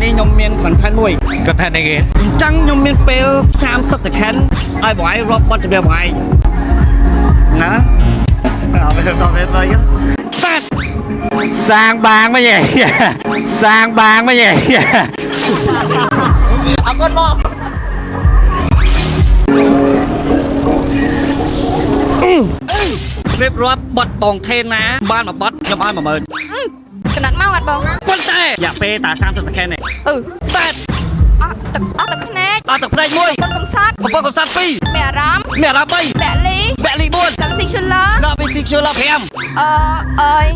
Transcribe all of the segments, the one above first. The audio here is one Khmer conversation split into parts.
នេះខ្ញុំមាន content មួយ គាត់ថានេះគេ អញ្ចឹងខ្ញុំមានពេល30 second ឲ្យបងឯងរាប់បទចម្រៀងបងឯងណាអត់ពេលអត់ពេលទៅតាត់ សាងបាងមិនហីសាងបាងមិនហី អរគុណបងរៀបរាប់បទបងថេណាបានមួយបទខ្ញុំឲ្យ10000 កណិតមកអត់បង ប៉ុន្តែរយៈពេលតា30 second ទេ អឺ start អស់ទឹកអស់ទឹកភ្នែក ដល់ទឹកភ្នែកមួយ ពុនកំសត់ បំពង់កំសត់2 មានអារម្មណ៍ មានអារម្មណ៍ បែលី 3វគ្គលី4 លំស៊ីងឈូឡា ដល់ពីស៊ីជូឡា5 អឺអើយ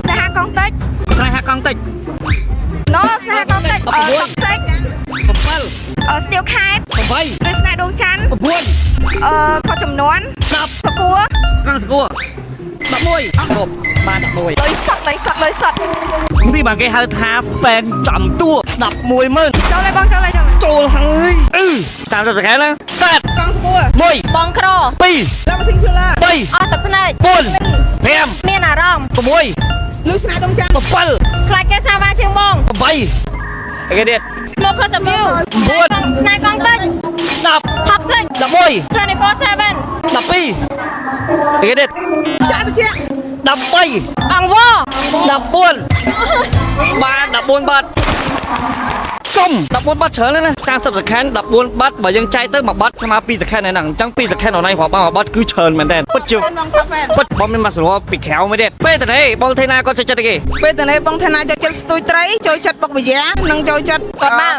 ស្នេហាកងតិច ស្នេហាកង់តិច ណូស្នេហាកងតិចអឺតុកសិច 7 អឺស្ទៀវខេត 8 ឬស្នេហ៍ដួងច័ន្ទ 9 អឺខុសចំនួន 10 សកួរ កង់សកួរ11គ្រប់បាន11 លុយសុតលុយសុតលុយសុត នេះបានគេហៅថា fan ចំតួ110,000 ចូលហើយបងចូលហើយចូលហើយ ចូលហើយអឺ30 second ណា start កង់ស្គួរ 1 បងក្រ 2 លំស៊ីងឈូឡា 3 អស់ទឹកភ្នែក 4 5 មានអារម្មណ៍ 6 លុយស្នេហ៍ដងច័ន្ទ 7 ខ្លាចគេសាវ៉ាជាងបង 8អីគេទៀត Smoke the view 9 ស្នេហ៍កងតិច 10 Toxic 11 24/7 12អីគេទៀត ខ្យល់ត្រជាក់ 13 អង្វរ 14បាន14បាត់សុំ14បាត់ច្រើនណាស់ណា30 second 14បាត់បើយើងចែកទៅមួយបាត់ស្មើ2 second ឯហ្នឹងអញ្ចឹង2 second អនឡាញរាប់បានមួយបាត់គឺច្រើនមែនតើពិតជា បងកាហ្វេ ពិតបងមានមកស្រួលពីក្រៅមួយទៀតពេលតនេះបងថេណាគាត់ចូលចិត្តអីគេ ពេលតនេះបងឋានាចូលចិត្តស្ទួយត្រីចូលចិត្តបុកវិយានិងចូលចិត្តតតបាល់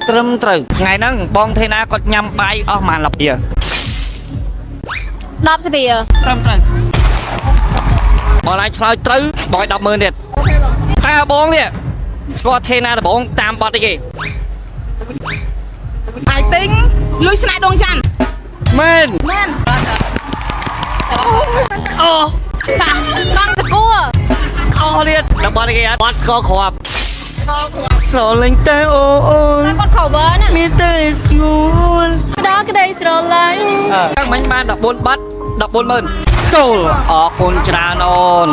ត្រឹមត្រូវថ្ងៃហ្នឹងបងថេណាគាត់ញ៉ាំបាយអស់ប្រហែលលាភ 10ស្ពី ត្រឹមត្រូវបងឡាយឆ្លើយត្រូវបងឲ្យ100000ទៀត អូខេបង តើបងនេះស្គាល់ថេណាដំបងតាមបត់អីគេ I think លុយស្នេហ៍ដងច័ន្ទ មែន មែន អូ បងសកួរ អូទៀតដល់បត់អីគេអត់បត់ស្គាល់គ្រាប់ស្រលាញ់តែអូអូន គាត់ cover ណា មានតែស្ងួន ដល់ក្តីស្រឡាញ់ អឺមិញបាន14បាត់140,000ចូលអរគុណច្រើនអូន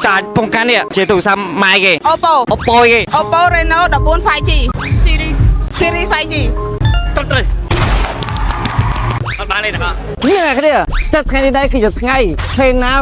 ចាច់ពងកាន់នេះជាទូរស័ព្ទម៉ែគេ អូប៉ូ អូប៉ូគេ Oppo Reno 14 5G series Series 5G ត្រឹមត្រូវអត់បានទេទាំងអស់នេះអ្នកគ្នាតែថ្ងៃនេះដែរគឺជាថ្ងៃថេណា